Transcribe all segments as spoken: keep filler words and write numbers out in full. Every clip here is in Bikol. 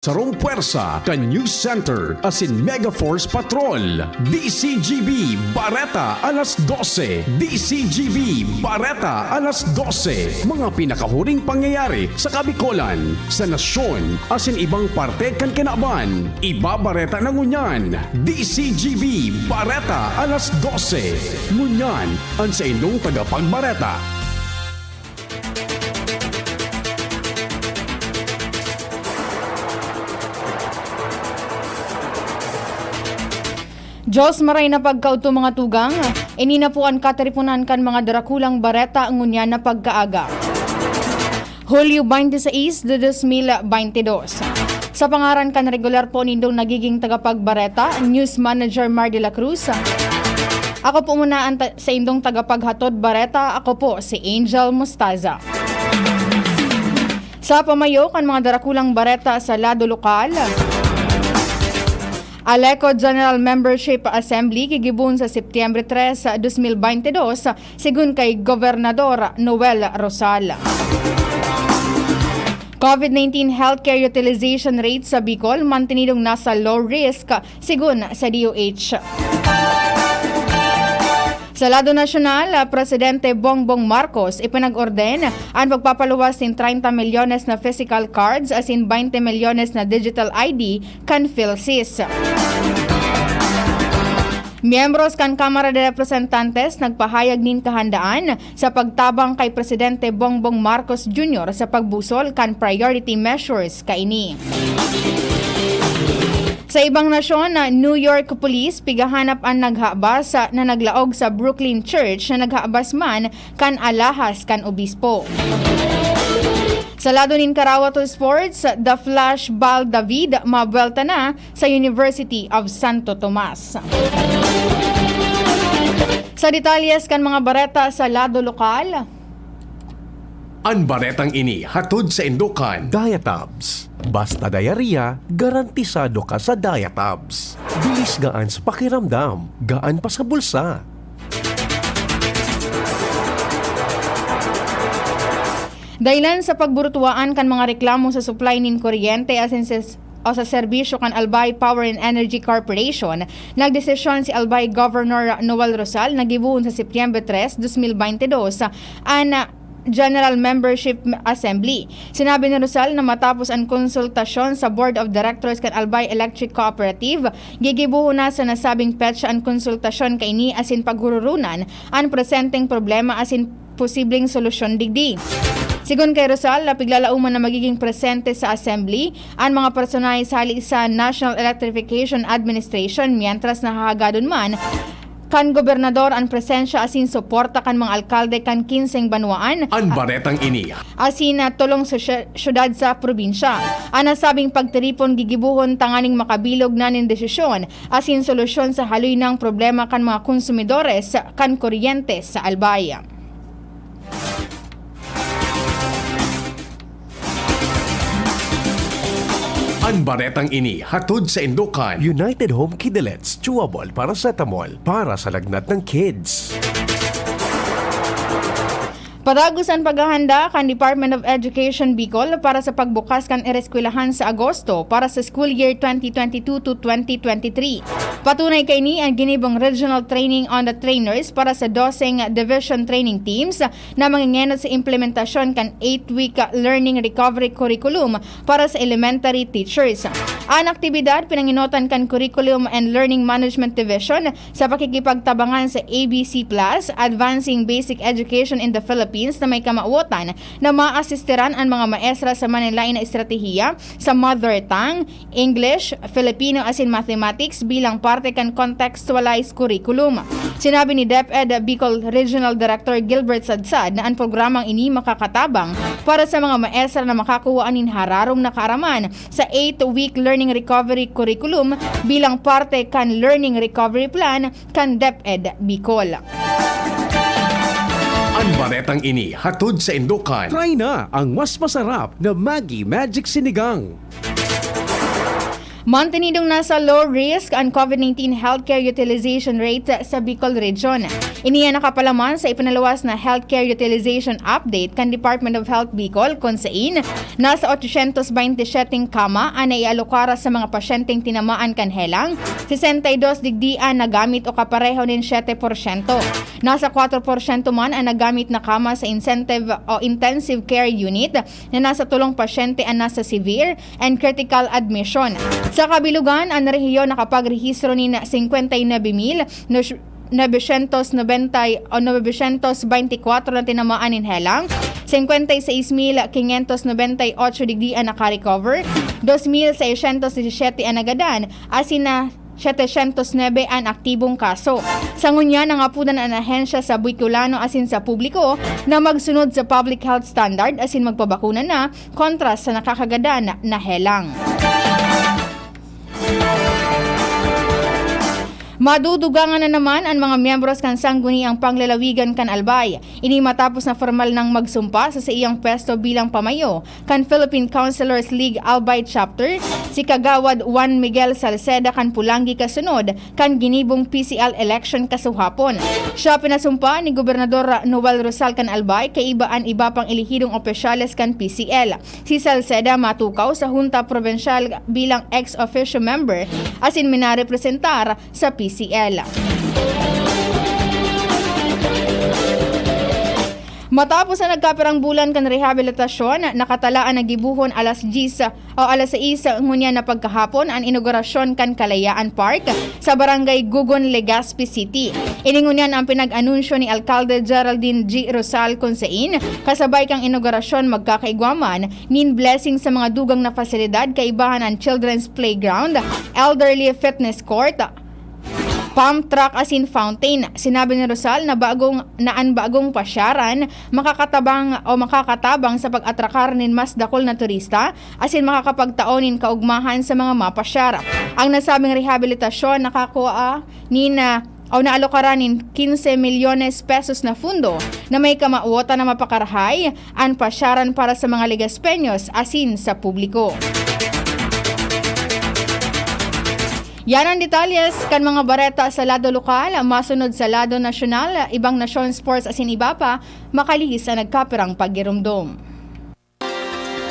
Sarong pwersa kan News Center asin Mega Force Patrol. D C G B Bareta alas dose. D C G B Bareta alas dose. Mga pinakahuring pangyayari sa Kabikolan, sa nasyon, asin ibang parte kan kinaban. Ibabareta na ngunyan. D C G B Bareta alas dose. Ngunyan, an saindong tagapagbareta. Diyos maray na pagkaudto, mga tugang. Ini na po an katiriponan kan mga darakulang bareta ngunyan na pagkaaga. Hulyo twenty-six de dos mil twenty dos. Sa pangaran kan regular po nindong nagiging tagapagbareta, News Manager Mar de la Cruz. Ako po muna ang ta-, saindong tagapaghatod bareta. Ako po si Angel Mostaza. Sa pamayo kan mga darakulang bareta sa lado lokal, Aleco General Membership Assembly gigibohon sa Setyembre tres, dos mil bente dos, segun kay Gobernador Noel Rosal. COVID nineteen healthcare utilization rate sa Bicol mantinidong nasa low risk, segun sa D O H. Sa lado nasyonal, ah, Presidente Bongbong Marcos ipinag-orden an pagpapaluwas nin treinta milyones na physical cards asin baynte milyones na digital I D kan PhilSys. Miyembros kan Kamara de Representantes nagpahayag nin kahandaan sa pagtabang kay Presidente Bongbong Marcos Junior sa pagbusol kan priority measures kaini. Sa ibang nasyon, na New York Police pigahanap an naghabas sa, na naglaog sa Brooklyn Church na naghabas man kan alahas kan obispo. Sa lado nin Karawato Sports, The Flash Bal David mabwelta na sa University of Santo Tomas. Sa detalyes kan mga bareta sa lado lokal, an baretang ini hatod saindo kan Diatabs. Basta diarrhea, garantisado ka sa Diatabs. Bilis gaan sa pakiramdam, gaan pa sa bulsa. Dahilan sa pagburutuwaan kan mga reklamo sa supply nin kuryente asin ses-, o sa serbisyo kan Albay Power and Energy Corporation, nagdesisyon si Albay Governor Noel Rosal na gibohon sa Setyembre tres, dos mil bente dos, an General Membership Assembly. Sinabi ni Rosal na matapos an konsultasyon sa Board of Directors kan Albay Electric Cooperative, gigibohon na sa nasabing petsa an konsultasyon kaini asin paghururunan an presenteng problema asin posibleng solusyon digdi. Segun kay Rosal, na piglalauman na magiging presente sa Assembly an mga personahe hali sa National Electrification Administration, mientras na hahagadon man kan gobernador an presensya asin suporta kan mga alkalde kan kinseng banwaan, an baretang ini, asin na tolong sa sye-, syudad sa probinsya. An nasabing pagtiripon gigibohon tanganing makabilog na nin desisyon asin solusyon sa haloy nang problema kan mga konsumidores kan kuryente sa Albay. An baretang ini hatod saindo kan United Home Kidilets Chewable Paracetamol para sa lagnat ng kids. Padagos an paghahanda kan Department of Education Bicol para sa pagbukas kan ereskwelahan sa Agosto para sa school year twenty twenty-two to twenty twenty-three. Patunay kaini an ginibong Regional Training on the Trainers para sa doseng Division Training Teams na mangengenot sa implementasyon kan eight-week Learning Recovery Curriculum para sa elementary teachers. An aktibidad pinangenotan kan Curriculum and Learning Management Division sa pakikipagtabangan sa A B C Plus, Advancing Basic Education in the Philippines, na may kamawotan na maasistiran an mga maestra sa manlaen na estratehiya sa mother tongue, English, Filipino asin mathematics bilang parte kan contextualized curriculum. Sinabi ni DepEd Bicol Regional Director Gilbert Sadsad na an programang ini makakatabang para sa mga maestra na makakuha nin hararong na kaaraman sa eight-week Learning Recovery Curriculum bilang parte kan Learning Recovery Plan kan DepEd Bicol. An baretang ini hatod saindo kan Try na ang mas masarap na Maggi Magic Sinigang. Mantenidong nasa low risk an COVID nineteen healthcare utilization rate sa Bicol Region. Ini an nakapalaman sa ipinaluwas na healthcare utilization update kan Department of Health Bicol, kun sain nasa ochocientos baynte siyete kama an naialokara sa mga pasyenteng tinamaan kan helang, sesenta y dos digdi an nagamit o kapareho nin siyete porsyento. Nasa kwatro porsyento man an nagamit na kama sa incentive o intensive care unit na nasa tolong pasyente an nasa severe and critical admission. Sa kabilugan, an rehiyon nakapagrehistro nin singkwenta y nuebe mil nobesyentos nobenta o nobesyentos baynte kwatro na tinamaan nin helang, singkwenta y seis mil kinyentos nobenta y otso digdi an naka-recover, dos mil seisyentos disisiyete an nagadan, asin na setecientos nuebe an aktibong kaso. Sa ngunyan, nangapodan an ahensya sa Bicolano asin sa publiko na magsunod sa public health standard asin magpabakuna na kontra sa nakakagadan na helang. Madudugangan na naman an mga miyembros kan Sangguniang Panglalawigan kan Albay. Ini matapos na formal nang magsumpa sa saiyang pwesto bilang pamayo kan Philippine Councilors League Albay Chapter, si Kagawad Juan Miguel Salceda kan Pulanggi, kasunod kan ginibong P C L election kasuhapon. Siya pinasumpa ni Gobernador Noel Rosal kan Albay kaiba an iba pang elehidong opisyales kan P C L. Si Salceda matukaw sa Hunta Probensyal bilang ex officio member asin minarepresentar sa P C L. Matapos ang nagkapirang bulan kan rehabilitasyon, nakatala an nagibohon alas diyes o alas sais ngunyan na pagkahapon an inaugurasyon kan Kalayaan Park sa Barangay Gugon, Legazpi City. Ini ngunyan ang pinag-anunsyo ni Alkalde Geraldine G. Rosal, kun sain, kasabay kan inaugurasyon, magkakaigwa man nin blessing sa mga dugang na pasilidad, kaibahan an children's playground, elderly fitness court, pump track asin fountain. Sinabi ni Rosal na bagong, na an bagong pasyaran makakatabang o makakatabang sa pag-atrakar nin mas dakul na turista asin makakapagtao nin kaugmahan sa mga mapasyar. Ang nasabing rehabilitasyon nakakua nin, ah, o naalokaran nin quince milyones pesos na fundo na may kamawot na mapakarahay an pasyaran para sa mga Legazpeños asin sa publiko. Yan ang detalles kan mga bareta sa lado lokal. Masunod sa lado nasyonal, ibang nasyon, sports asin iba pa, makalihis an nagkapirang paggiromdom.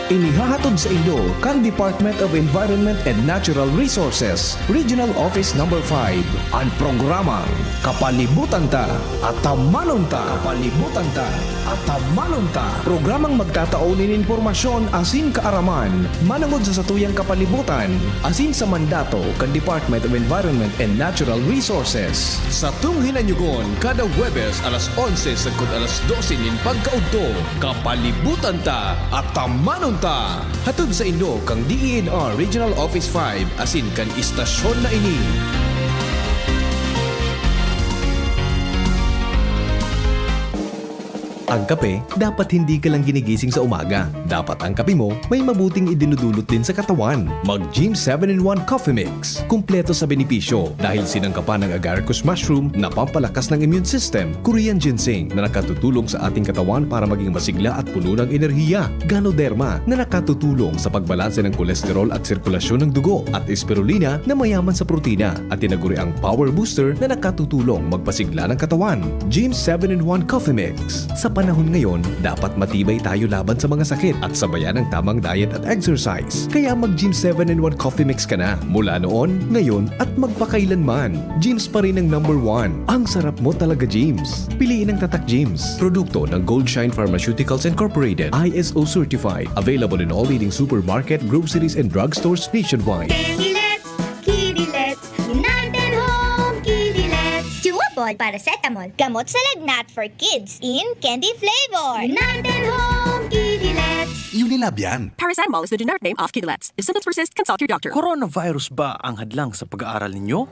Inihahatod saindo kan Department of Environment and Natural Resources, Regional Office Number five, an programang Kapalibutan Ta, Atamanon Ta. Kapalibutan Ta, Atamanon Ta. Programang magtatao nin impormasyon asin kaaraman manongod sa satuyang kapalibutan asin sa mandato kan Department of Environment and Natural Resources. Satong hinanyogon kada Huwebes alas onse sagkod alas dose nin pagkaudto. Kapalibutan Ta, Atamanon Ta. Hatod saindo kan D E N R Regional Office five asin kan istasyon na ini. Ang kape, dapat hindi ka lang ginigising sa umaga. Dapat ang kape mo may mabuting idinudulot din sa katawan. Mag Gym seven in one Coffee Mix. Kumpleto sa benepisyo dahil sinangkapan ng agaricus mushroom na pampalakas ng immune system, Korean ginseng na nakatutulong sa ating katawan para maging masigla at puno ng enerhiya, Ganoderma na nakatutulong sa pagbalanse ng kolesterol at sirkulasyon ng dugo, at Spirulina na mayaman sa protina at tinaguriang power booster na nakatutulong magpasigla ng katawan. Gym seven in one Coffee Mix. Sa panahon ngayon, dapat matibay tayo laban sa mga sakit at sabayan ng tamang diet at exercise. Kaya mag Gym seven in one Coffee Mix ka na. Mula noon, ngayon, at magpakailanman, Gym's pa rin ang number one. Ang sarap mo talaga, Gym's. Piliin ang Tatak Gym's. Produkto ng Gold Shine Pharmaceuticals Incorporated, I S O certified. Available in all leading supermarket, groceries, and drugstores nationwide. Candy Let's, Kitty Let's, United Home Kitty Let's. Chewable paracetamol. Gamot sa lagnat for kids in candy flavor. United Home Kitty Let's. Unilab yan. Paracetamol is the generic name of Kidilets. If symptoms persist, consult your doctor. Coronavirus ba ang hadlang sa pag-aaral ninyo?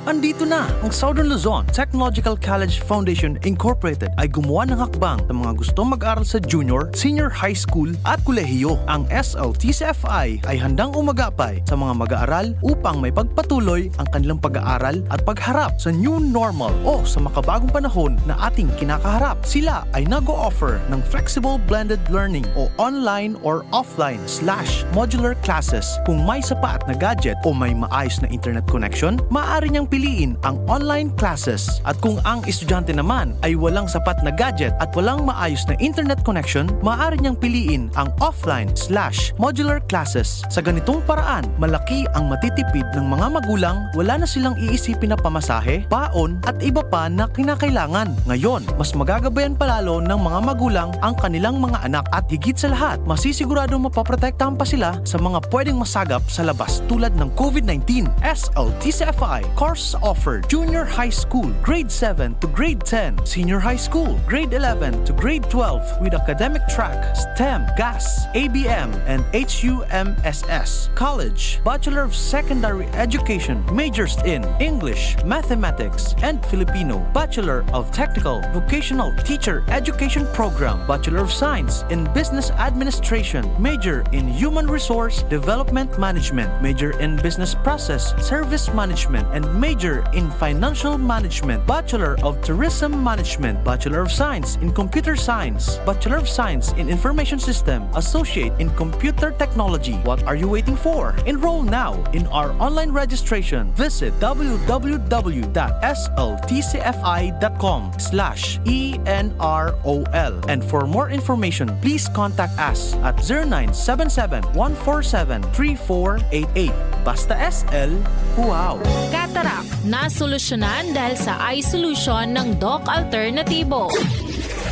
Andito na ang Southern Luzon Technological College Foundation Incorporated ay gumawa ng hakbang sa mga gustong mag-aral sa junior, senior high school at kolehiyo. Ang S L T C F I ay handang umagapay sa mga mag-aaral upang may pagpatuloy ang kanilang pag-aaral at pagharap sa new normal o sa makabagong panahon na ating kinakaharap. Sila ay nag-o-offer ng flexible blended learning o online or offline slash modular classes. Kung may sapat na gadget o may maayos na internet connection, maaari niyang piliin ang online classes. At kung ang estudyante naman ay walang sapat na gadget at walang maayos na internet connection, maaari niyang piliin ang offline slash modular classes. Sa ganitong paraan, malaki ang matitipid ng mga magulang, wala na silang iisipin na pamasahe, baon, at iba pa na kinakailangan. Ngayon, mas magagabayan pa lalo ng mga magulang ang kanilang mga anak at higit sa lahat, masisiguradong mapoprotektahan pa sila sa mga pwedeng masagap sa labas tulad ng COVID nineteen. S L T C F I course offered: junior high school, grade seven to grade ten, senior high school, grade eleven to grade twelve, with academic track, STEM, GAS, A B M, and H U M S S. College, Bachelor of Secondary Education, majors in English, Mathematics, and Filipino, Bachelor of Technical Vocational Teacher Education Program, Bachelor of Science in Business Administration, major in Human Resource Development Management, major in Business Process Service Management, and major in Financial Management, Bachelor of Tourism Management, Bachelor of Science in Computer Science, Bachelor of Science in Information System, Associate in Computer Technology. What are you waiting for? Enroll now in our online registration. Visit w w w dot s l t c f i dot com slash e n r o l. And for more information, please contact us at zero nine seven seven, one four seven, three four eight eight. Basta S L, wow! Cataract, nasolusyonan dahil sa eye solution ng Doc Alternativo.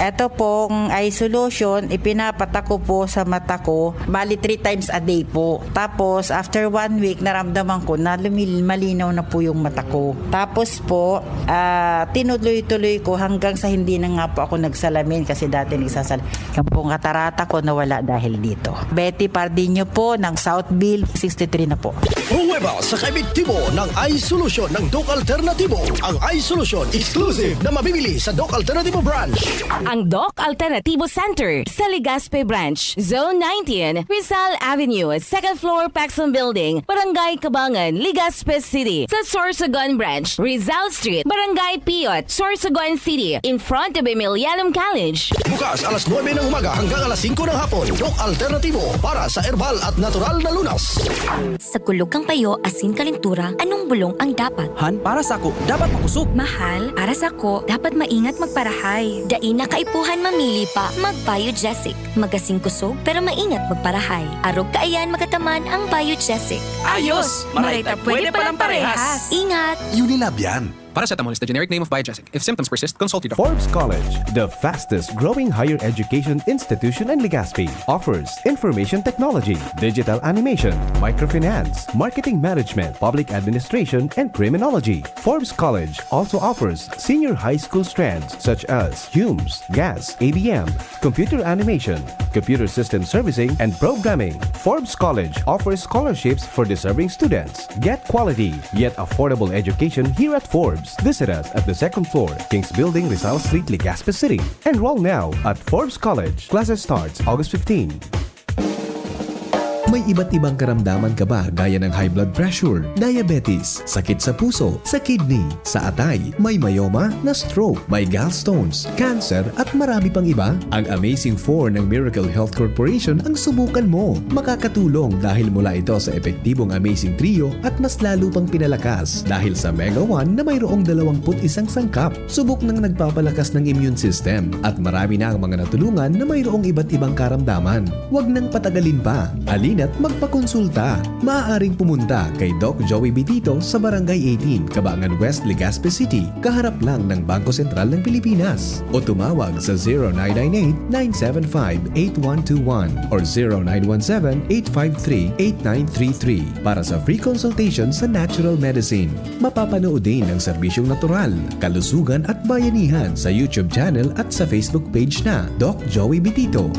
Ito pong eye solution, ipinapatako po sa mata ko, bali three times a day po. Tapos, after one week, naramdaman ko na lumil- malinaw na po yung mata ko. Tapos po, ah, tinuloy-tuloy ko hanggang sa hindi na nga po ako nagsalamin kasi dati nagsasalamin. Yung pong katarata ko nawala dahil dito. Betty Pardinho po ng Southville, sixty-three na po. Pruweba sa kaepektibo ng Eye Solution ng Doc Alternativo. Ang Eye Solution exclusive na mabibili sa Doc Alternativo Branch. Ang Doc Alternativo Center sa Legazpi Branch, Zone nineteen, Rizal Avenue, second floor, Paxson Building, Barangay Cabangan, Legazpi City. Sa Sorsogon Branch, Rizal Street, Barangay Piyot, Sorsogon City, in front of Emilianum College. Bukas alas nuebe ng umaga hanggang alas singko ng hapon. Doc Alternativo para sa herbal at natural na lunas. Sa kulog kang payo, asin kalintura, anong bulong ang dapat? Han, para sako, dapat makusog. Mahal, para sako, dapat maingat magparahay. Dai na kaipuhan mamili pa, mag-Biogesic. Magasing kusog, pero maingat magparahay. Arog kaiyan magataman ang Biogesic. Ayos! Maray ta pwede palang parehas! Ingat! Unilab yan. Paracetamol is the generic name of Biogesic. If symptoms persist, consult your doctor. Forbes College, the fastest growing higher education institution in Legazpi, offers information technology, digital animation, microfinance, marketing management, public administration, and criminology. Forbes College also offers senior high school strands such as Humes, GAS, A B M, computer animation, computer system servicing, and programming. Forbes College offers scholarships for deserving students. Get quality yet affordable education here at Forbes. Visit us at the second floor, King's Building, Rizal Street, Legazpi City. Enroll now at Forbes College. Classes starts August fifteen. May iba't ibang karamdaman ka ba gaya ng high blood pressure, diabetes, sakit sa puso, sa kidney, sa atay, may myoma, na-stroke, may gallstones, cancer at marami pang iba? Ang Amazing four ng Miracle Health Corporation ang subukan mo. Makakatulong dahil mula ito sa epektibong Amazing Trio at mas lalo pang pinalakas dahil sa Mega one na mayroong dalawampu't isang sangkap. Subok nang nagpapalakas ng immune system at marami na ang mga natulungan na mayroong iba't ibang karamdaman. Huwag nang patagalin pa. Halina't magpakonsulta. Maaaring pumunta kay Doc Joey Bitito sa Barangay eighteen, Cabangan West, Legazpi City, kaharap lang ng Bangko Sentral ng Pilipinas. O tumawag sa zero nine nine eight, nine seven five, eight one two one or zero nine one seven, eight five three, eight nine three three para sa free consultation sa natural medicine. Mapapanood din ang serbisyong natural, kalusugan at bayanihan sa YouTube channel at sa Facebook page na Doc Joey Bitito.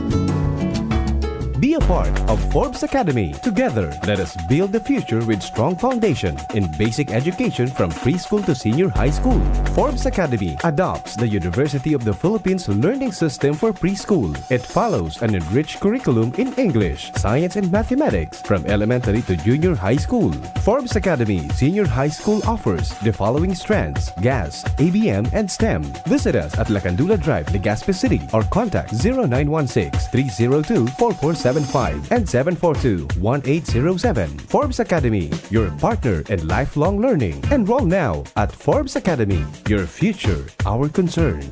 Be a part of Forbes Academy. Together, let us build the future with strong foundation in basic education from preschool to senior high school. Forbes Academy adopts the University of the Philippines learning system for preschool. It follows an enriched curriculum in English, science, and mathematics from elementary to junior high school. Forbes Academy Senior High School offers the following strands: GAS, A B M, and STEM. Visit us at Lacandula Drive, Legazpi City, or contact zero nine one six, three zero two, four four seven five and seven four two, one eight zero seven. Forbes Academy, your partner in lifelong learning. Enroll now at Forbes Academy. Your future, our concern.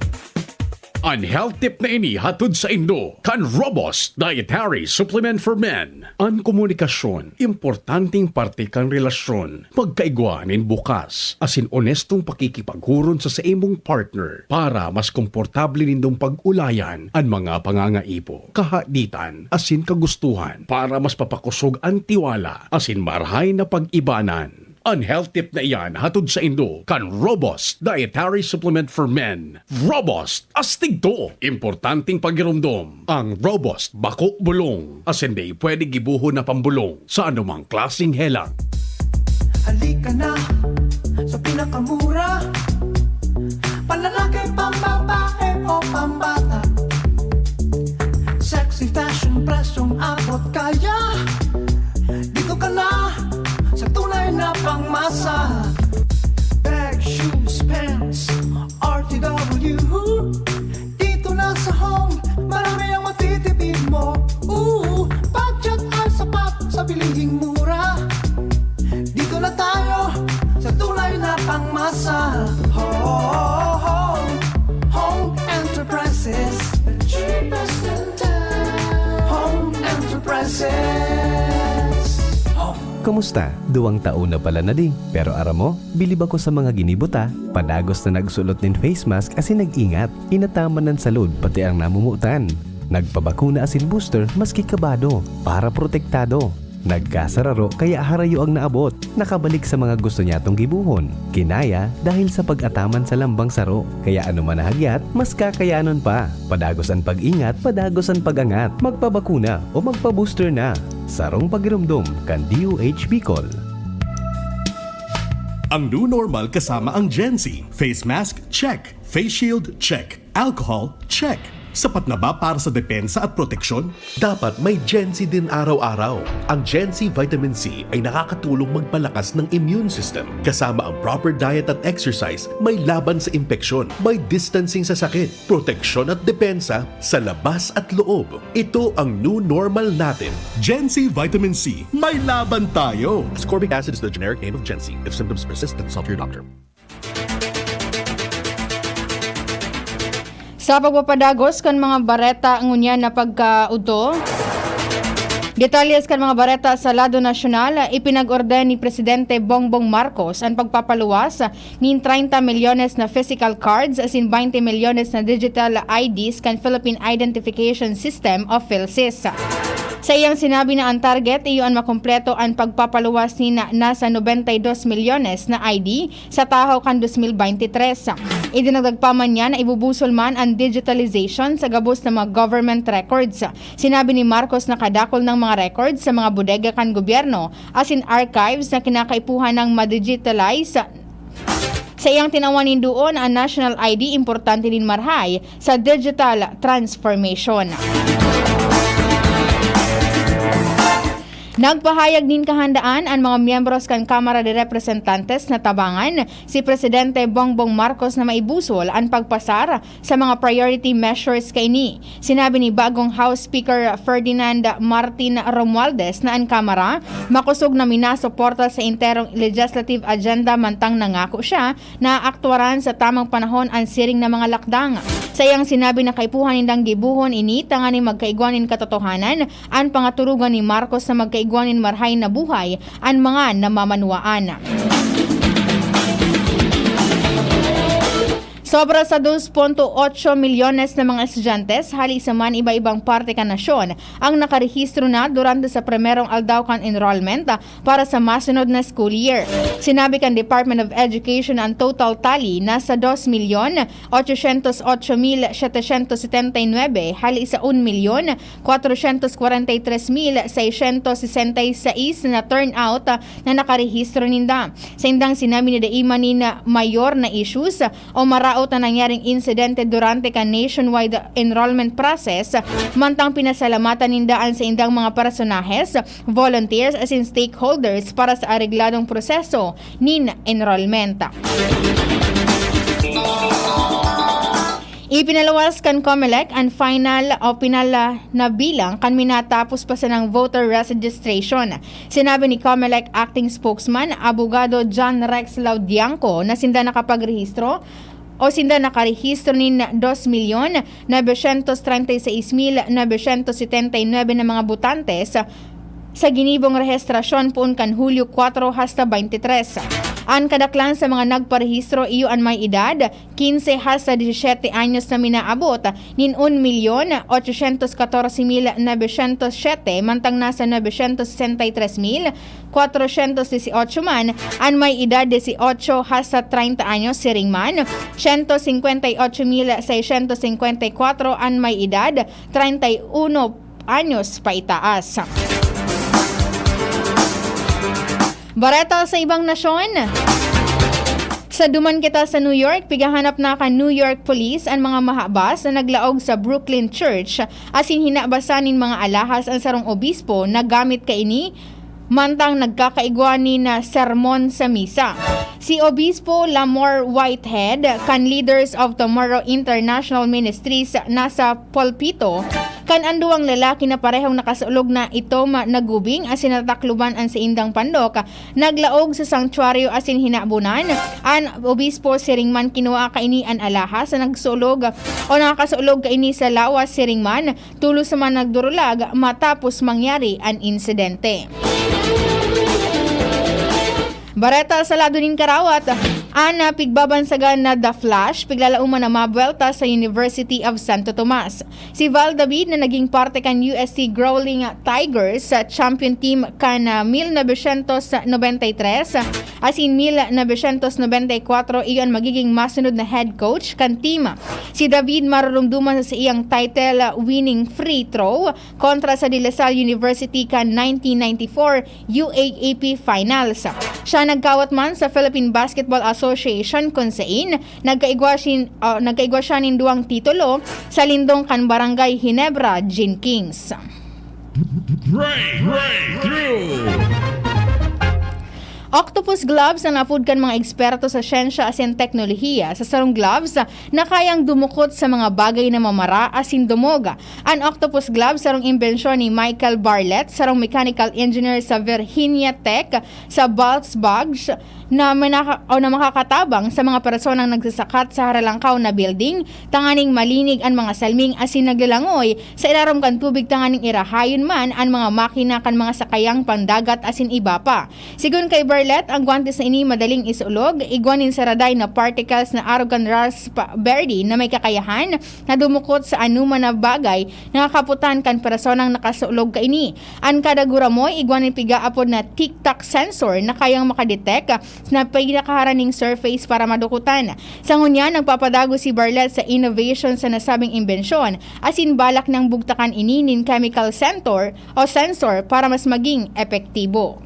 An health tip na ini hatod saindo kan Robust Dietary Supplement for Men. An komunikasyon, importanteng parte kan relasyon. Magkaigwa nin bukas asin onestong pakikipaghuron sa saimong partner para mas komportable nindong pag-ulayan an mga pangangaipo, kahaditan, asin kagustuhan para mas papakosog an tiwala asin marahay na pag-ibanan. An health tip na iyan hatod saindo kan Robust Dietary Supplement for Men. Robust, astig to! Importanteng pagiromdom. Ang Robust, bako bulong. Asin dai pwede gibohon na pambolong sa anumang klaseng helang. Halika na sa pinakamura, panlalaki, pambabae o pambata. Sexy fashion, presyong abot kaya. Dito ka na sa tunay na pangmasa. Bag, shoes, pants, R T W. Dito na sa Home, marami ang matitipid mo. Ooh, budget ay sapat sa bilihing mura. Dito na tayo sa tunay na pangmasa. Home, Home Enterprises, the cheapest in town. Home Enterprises. Home. Kumusta? Duwang taon na pala na di. Pero aram mo, bilib ako sa mga ginibo ta. Padagos na nagsulot nin face mask asin nag-ingat. Inataman an salud, pati ang namumutan. Nagpabakuna asin booster maski kabado, para protektado. Nagkasararo kaya harayo ang naabot. Nakabalik sa mga gusto niyatong gibohon. Kinaya dahil sa pag-ataman sa lambang saro. Kaya anoman na hagyat, mas kakayanon pa. Padagos an pag-ingat, padagos an pag-angat. Magpabakuna o magpa-booster na. Sarong pagiromdom kan D O H Bicol. Ang new normal kasama ang Gen Z. Face mask, check. Face shield, check. Alcohol, check. Sapat na ba para sa depensa at proteksyon? Dapat may Gen Z din araw-araw. Ang Gen Z Vitamin C ay nakakatulong magpalakas ng immune system. Kasama ang proper diet at exercise, may laban sa impeksyon, may distancing sa sakit, proteksyon at depensa sa labas at loob. Ito ang new normal natin. Gen Z Vitamin C, may laban tayo! Ascorbic acid is the generic name of Gen Z. If symptoms persist, then consult your doctor. Sa pagpapadagos kan mga bareta ngunyan na pagkaudto, detalles kan mga bareta sa lado nasyonal, ipinag-orden ni Presidente Bongbong Marcos an pagpapaluwas nin treinta milyones na physical cards asin baynte milyones na digital I Ds kan Philippine Identification System o PhilSys. Sa iyang sinabi na an target iyo an makumpleto an pagpapaluwas nin nasa nobenta y dos milyones na I D sa tahaw kan dos mil baynte tres. Idinagdag pa man niya na ibubusol man an digitalization sa gabos na mga government records. Sinabi ni Marcos na kadakul nang mga records sa mga bodega kan gobyerno asin archives na kinakaipuhan nang ma-digitalize. Sa iyang tinawan nin duon, an national I D importante nin marahay sa digital transformation. Nagpahayag nin kahandaan an mga miyembros kan Kamara de Representantes na tabangan si Presidente Bongbong Marcos na maibusol an pagpasar sa mga priority measures kaini. Sinabi ni bagong House Speaker Ferdinand Martin Romualdez na an Kamara makosog na minasuporta sa enterong legislative agenda, mantang nangako siya na aktwaran sa tamang panahon an siring na mga lakdang. Sa iyang sinabi na kaipuhan nindang gibohon ini tanganing magkaigwa nin katotohanan an pangaturugan ni Marcos na magkaigwa nin marahay na buhay an mga namamanwaan. Sobra sa dos punto otso milyones na mga estudyante sa hali sa man iba-ibang parte kan nasyon ang nakarehistro na durante sa primerong aldaw kan enrollment para sa masunod na school year. Sinabi kan Department of Education na ang total tally nasa dos milyon otsosyentos otso mil setesyentos setenta y nuebe hali sa un milyon kwatrosyentos kwarenta y tres mil seisyentos sesenta y seis na turnout na nakarehistro ninda. Saindang sinabi ni Daimanin na mayor na issues o maraot na nangyaring insidente durante kan nationwide enrollment process, mantang pinasalamatan ninda an saindang mga personahes, volunteers asin stakeholders para sa aregladong proseso nin enrollment. Ipinaluwas kan Comelec an final o pinal na bilang kan minatapos pa sanang voter registration. Sinabi ni Comelec Acting Spokesman, Abogado John Rex Laudianco, na sinda nakapagrehistro o sinda nakarehistro nin dos milyon novecientos treinta y seis mil novecientos setenta y nuebe na mga botantes sa ginibong rehistrasyon poon kan Hulyo kwatro hasta baynte tres. An kadaklan sa mga nagparehistro iyo an may edad kinse hasta disisiete anyos na minaabot nin un milyon otsosyentos katorse mil nobesyentos siyete, mantang nasa nobesyentos sesenta y tres mil kwatrosyentos dieciocho man an may edad dieciocho hasta treinta anyos, siring man, siyento singkwenta y otso mil seisyentos singkwenta y kwatro an may edad treinta y uno anyos paitaas. Bareta sa ibang nasyon. Sa duman kita sa New York, pigahanap na kan New York Police an mga mahabas na naglaog sa Brooklyn Church asin hinabasan nin mga alahas an sarong obispo na gamit kaini mantang nagkakaigwa nin sermon sa misa. Si Obispo Lamor Whitehead kan Leaders of Tomorrow International Ministries nasa pulpito kan an duwang lalaki na parehong nakasulog na itom na gubing asin natakloban an saindang pandok, naglaog sa sanktuaryo asin hinabonan an obispo, siring man kinua kaini an alahas na nagsulog o nakakasulog kaini sa lawas, siring man tolos naman nagdurulag matapos mangyari an insidente. Bareta sa lado nin karawat, an pigbabansagan na The Flash, piglalauman na mabuwelta sa University of Santo Tomas. Si Val David na naging parte kan U S T Growling Tigers sa champion team kan, ah, mil novecientos nobenta y tres asin mil novecientos nobenta y kwatro, iyo an magiging masunod na head coach kan team. Si David marurumduman sa iyang title winning free throw kontra sa De La Salle University kan nineteen ninety-four U A A P Finals. Siya nagkawat man sa Philippine Basketball Association, kun sain nagkaigwa sin-, ah, nagkaigwa siya nin duwang titulo sa lindong kan Barangay Ginebra, Jenkins. Break, breakthrough. Octopus gloves an apod kan mga eksperto sa siyensya asin teknolohiya. Sa sarong gloves na kayang dumukot sa mga bagay na mamara asin dumog. An octopus gloves, sarong imbensyon ni Michael Barlett, sarong mechanical engineer sa Virginia Tech sa Balzbach, na manaka-, o na makakatabang sa mga personang nagsasakat sa haralangkaw na building, tanganing malinig an mga salming asin naglalangoy sa ilarom kan tubig tanganing irahayon man an mga makina kan mga sakayang pandagat asin iba pa. Sigon kay Barlett, an guwantes na ini madaling isulog, igwa nin saraday na particles na arog kan raspberry na may kakayahan na dumukot sa anoman na bagay na kakaputan kan personang nakasulog kaini. An kada guramoy, igwa nin pigaapod na tic-tac sensor na kayang makadetect na pinakaharan ning surface para madukutan. Sa ngunyan, nagpapadago si Barlett sa innovation sa nasabing imbensyon, asin balak niyang bugtakan ini nin chemical sensor o sensor para mas maging epektibo.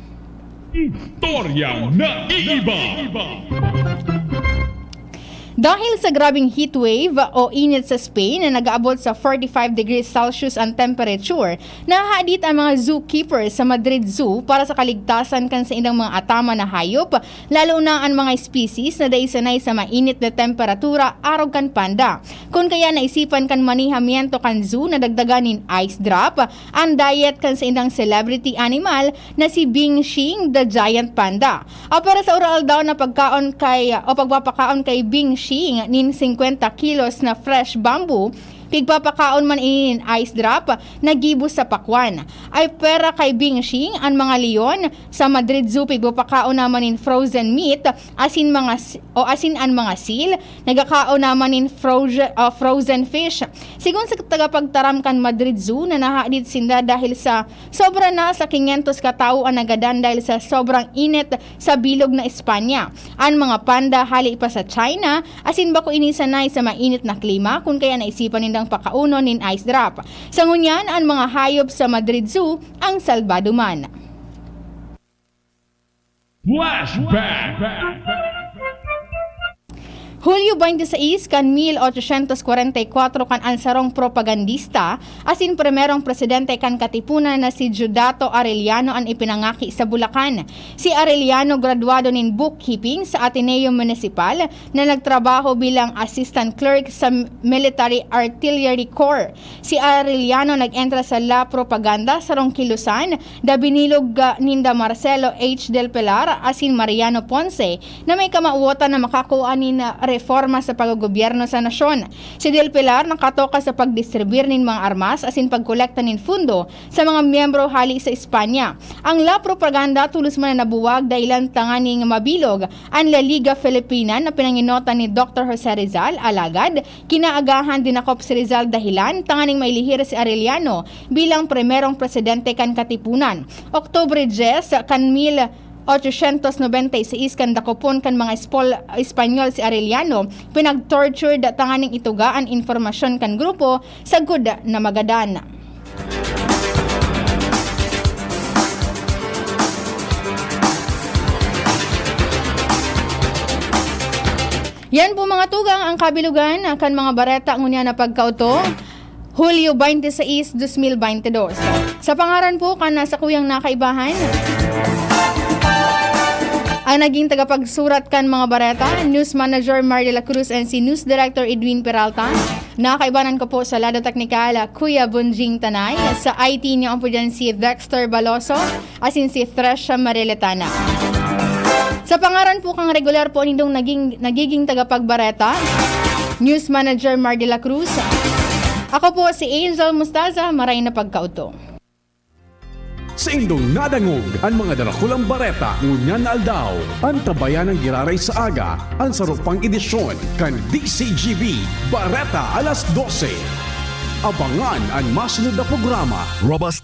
Istoryang naiiba. Dahil sa grabeng heatwave o init sa Spain na nag-aabot sa forty-five degrees Celsius ang temperature, nahahadit ang mga zookeepers sa Madrid Zoo para sa kaligtasan kan saindang mga ataman na hayop, lalo na an mga species na dai sanay sa mainit na temperatura arog kan panda. Kun kaya naisipan kan manehamiento kan zoo na dagdagan nin ice drop an diet kan saindang celebrity animal na si Bing Xing, the giant panda. O, pero sa ural daw na pagkaon kay, o pagpapakaon kay Bing Xing nin singkwenta kilos na fresh bamboo, Pigpapakaon man ini nin ice drop na gibo sa pakwan. Ay pwera kay Bing Shing an mga leon. Sa Madrid Zoo, pigpapakaon naman nin frozen meat, asin mga s-, o asin an mga seal. Nagakaon naman nin froze-, ah, frozen fish. Sigon sa tagapagtaram kan Madrid Zoo na nahadit sinda dahil sa sobra na sa quinientos ka tawo ang nagadan dahil sa sobrang init sa bilog na Espanya. An mga panda hali pa sa China, asin bako ini sanay sa mainit na klima, kun kaya naisipan nindang pakaunon nin ice drop. Sa ngunyan, an mga hayop sa Madrid Zoo ang salbado man. Flashback! Hulyo twenty-six kan mil ochocientos kwarenta y kuwatro, kan an sarong propagandista asin primerong presidente kan Katipunan na si Diodato Arellano an ipinangaki sa Bulacan. Si Arellano graduado nin bookkeeping sa Ateneo Municipal na nagtrabaho bilang assistant clerk sa Military Artillery Corps. Si Arellano nag-entra sa La Propaganda, sarong kilusan na binilog, ah, ninda Marcelo H. Del Pilar asin Mariano Ponce, na may kamawotan na makakua nin, ah, reforma sa paggogobyerno sa nasyon. Si Del Pilar nakatoka sa pagdistribuyar nin mga armas asin pagkolekta nin fundo sa mga miyembro hali sa Espanya. Ang La Propaganda tolos man na nabuwag dahilan tanganing mabilog an La Liga Filipina na pinangenotan ni Doktor Jose Rizal, alagad kinaagahan dinakop si Rizal dahilan tanganing mailihir si Arellano bilang primerong presidente kan Katipunan. Oktubre dyes kan mil ochocientos nobenta y seis, kan dakopon kan mga Espol-, Espanyol si Arellano, pinag-tortured tanganing ituga an impormasyon kan grupo sagkod na magadan. Yan po, mga tugang, ang kabilugan kan mga bareta ngunyan na pagkaoto, Hulyo twenty-six, dos mil bente dos. Sa pangaran po kan nasa kuyang nakaibahan, ang naging tagapagsurat kan mga bareta, News Manager Mar de la Cruz and si News Director Edwin Peralta. Nakaibanan ko po sa lado teknikal, Kuya Bonjing Tanay. Sa I T niyo po dyan si Dexter Baloso, asin si Thresha Mariletana. Sa pangaran po kang regular po nindong naging, nagiging tagapagbareta, News Manager Mar de la Cruz, ako po si Angel Mustaza, maray na pagkaoto. Saindong nadangog an mga darakulang bareta ngunyan na aldaw. Antabayanan giraray sa aga an saro pang edisyon kan D C G B Bareta alas dose. Abangan an masunod na programa. Robust